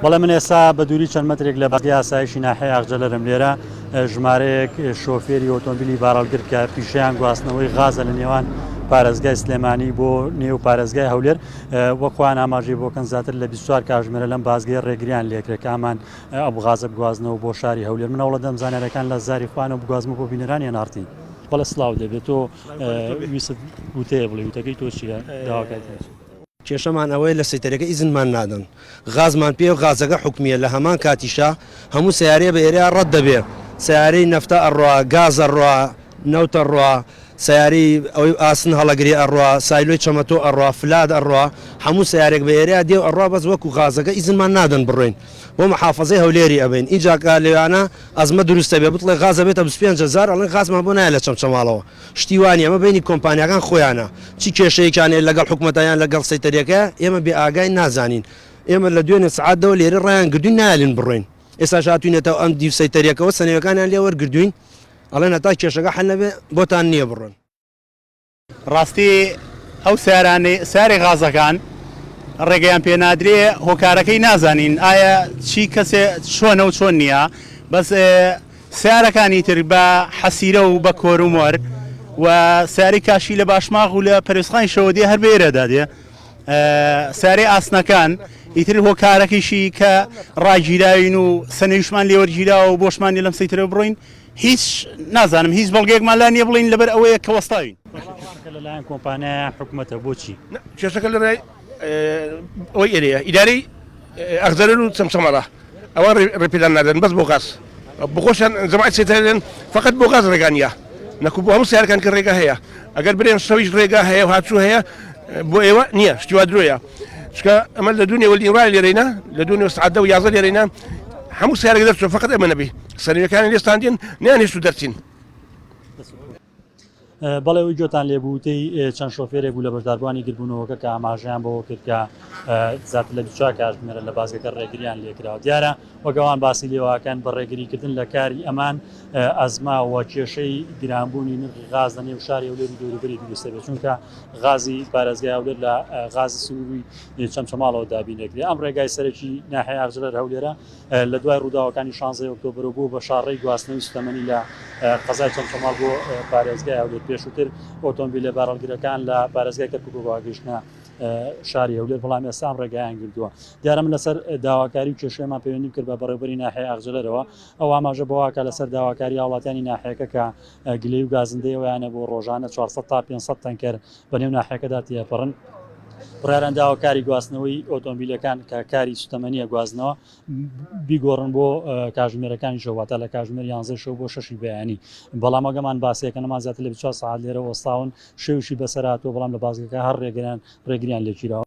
بەڵێ من ئێستا بە دووری چەند مەترێک لە بازگەی ئاسایشی ناحیەی ئاغجەلەرم لێرە ژمارەیەک شۆفێری ئۆتۆمبیلی بارهەڵگر کە پیشەیان گواستنەوەی غازە لە نێوان پارێزگای سلێمانی بۆ نێو پارێزگای هەولێر وەک خۆیان ئاماژەی بۆکەن زیاتر لە 24 کاژمێرە لەم بازگەی ڕێگریان لێکرێت کە ئەمان ئەو غازە بگوازنەوە بۆ شاری هەولێر من هەوڵەدەم زانیاریەکان لە زاری خۆیانەوە بگوازمەوە بۆ بینەرانی NRT. بەڵێ سڵاو دەبێت تۆ ویست وتەیە بڵێ وتەکەی تۆ چییە داواکاری تۆ چییە؟ کێشەمان ئەوەیە لە سەیتەرەکە ئیزنمان نادەن غازمان پێیە و غازەکە حکومیە لە هەمان کاتیشا هەموو سەیارەیە بە ئێرەیا ڕەت دەبێ سەیارەی نەفتە ئەڕوا گاز ئەڕوا نەوت ئەڕوا سەیارەی ئەوەی ئاسن هەڵەگرێ ئەڕوا سایلۆی چەمەتۆ ئەڕوا فلاد ئەڕوا هەموو سەیارێک بە ئێرەیا دێ و ئەڕوا بەس وەکو غازەکە ئیزنمان نادەن بڕۆین بۆ محافەزەی هەولێری ئەبەین ئینجا کە لەویانە ئەزمە دروست ئەبێ بتڵێ غاز ئەبێتە 25 هەزار ئەڵێن غازمان بۆ نایە لە چەمچەماڵەوە شتی وا نیە ئەمە بەینی کۆمپانیاکان خۆیانە چی کێشەیەکیان هەیە لەگەڵ حکومەتە یان لەگەڵ سەیتەریەکە ئێمە بێ ئاگاین نازانین ئێمە لە دوێنێ سەعات دەوە لێرە ڕایان گردوین نایەلن بڕۆین ئێستاش هاتوینەتەوە ئەم دیو سەیتەریەکەوە سەنەوەکانیان لێ وەرگردوین ئەڵێن هەتا کێشەکە حەل نەبێ بۆتان نییە بڕۆن. ڕاستی ئەو سەیارانەی سەیارەی غازەکان ڕێگەیان پێ نادرێ هۆکارەکەی نازانین ئایا چی کەسێ چۆنە و چۆن نییە بەس سەیارەکانی تر بە حەسیرە و بە کۆرومۆر و سەیارەی کاشی لە باشماغ و لە پەروێزخانیشەوە دێ هەر بە ئێرەدا دێ سەیارەی ئاسنەکان ئیتر هۆکارەکەیشی کە ڕاگیراوین و سەنەویشمان لێوەرگیراوە و بۆشمان نیە لەم سەیترە بڕۆین هیچ نازانم هیچ بەڵگەیەکمان لا نیە بڵێین لەبەر ئەوەیە کە وەستاوین. کێشەکە لەلایەن کۆمپانیا یان حکومەتە بۆچی؟ کێشەکە لە رای ئەوەی ئێرەیە ئیدارەی ئەغزەرەر و چەمچەماڵە ئەوان ڕێپێدان نادەن بەس بۆ غاز بخۆشیان جەماعەت سێتەرێن فقط بۆ غاز ڕێگا نییە نەکو بۆ هەموو سیارەکان کە ڕێگا هەیە ئەگەر برێن شەویش ڕێگا هەیە و هاتوو هەیە بۆ ئێوە نییە شتی وا درۆیە چکە ئەمە لە دوو نێوە لینڕای لێرەینە لە دوو نێوە سعات دە و 11 لێرەینە هەموو سیارێک دەرچوە فقط ئێمە نەبی سەرەکانی لێستاندین نیان هێشت و دەرچین. بەڵێ ئەوەی گوێتان لێ بوو وتەی چەند شۆفێرێک بوو لە بەشداربووانی گربوونەوەکە کە ئاماژەیان بەوە کرد کە زیاتر لە 24 کاتژمێرە لە بازگەکە ڕێگریان لێکراوە دیارە وەک ئەوان باسی لێواکەن بە ڕێگریکردن لە کاری ئەمان ئەزما و کێشەی گرانبوونی نرخی غاز لە نێو شاری هەولێر و دەوروبەری دروست دەبێت چونکە غازی پارێزگای هەولێر لە غازی سنووری چەمچەماڵەوە دابین دەکرێت ئەم ڕێگای سەرەکی ناحیەی ئاغجەلەر هەولێرە لە دوای ڕووداوەکانی شانزەی ئۆکتۆبەرەوە بووە بە شاڕێی گواستنەوەی سوتەمەنی لە قەزای چەمچەماڵ بۆ پارێزگای هەولێر. پێشووتر ئۆتۆمبیلە بارهەڵگرەکان لە پارێزگای کەرکووکەوە گەیشتنە شاری هەولێر، بەڵام ئێستا ئەم ڕێگایان گرتووە. دیارە من لەسەر داواکاری و کێشەیەمان پەیوەندیم کرد بە بەڕێوەبەری ناحیەی ئاغجەلەرەوە، ئەو ئاماژە بەوە ئەکات لەسەر داواکاری هاوڵاتیانی ناحیەکە کە گلەیی و گازندەی ئەوەیانە بۆ ڕۆژانە 400 تا 500 تەنکەر بەنێو ناحیەکەدا تێپەڕن. بڕیاریان داوە کاری گواستنەوەی ئۆتۆمبیلەکان کە کاری سوتەمەنیە گواستنەوە بیگۆڕن بۆ کاژمێرەکانی شەو واتە لە کاژمێر یانزەی شەو بۆ شەشی بەیانی بەڵام ئەگەمان باسیەکە نەمان زیاتر لە 24 سەعات لێرە وەستاون شەویشی بەسەر هاتووە بەڵام لە بازگەکە هەر ڕێگریان ڕێگریان لێکیراوە.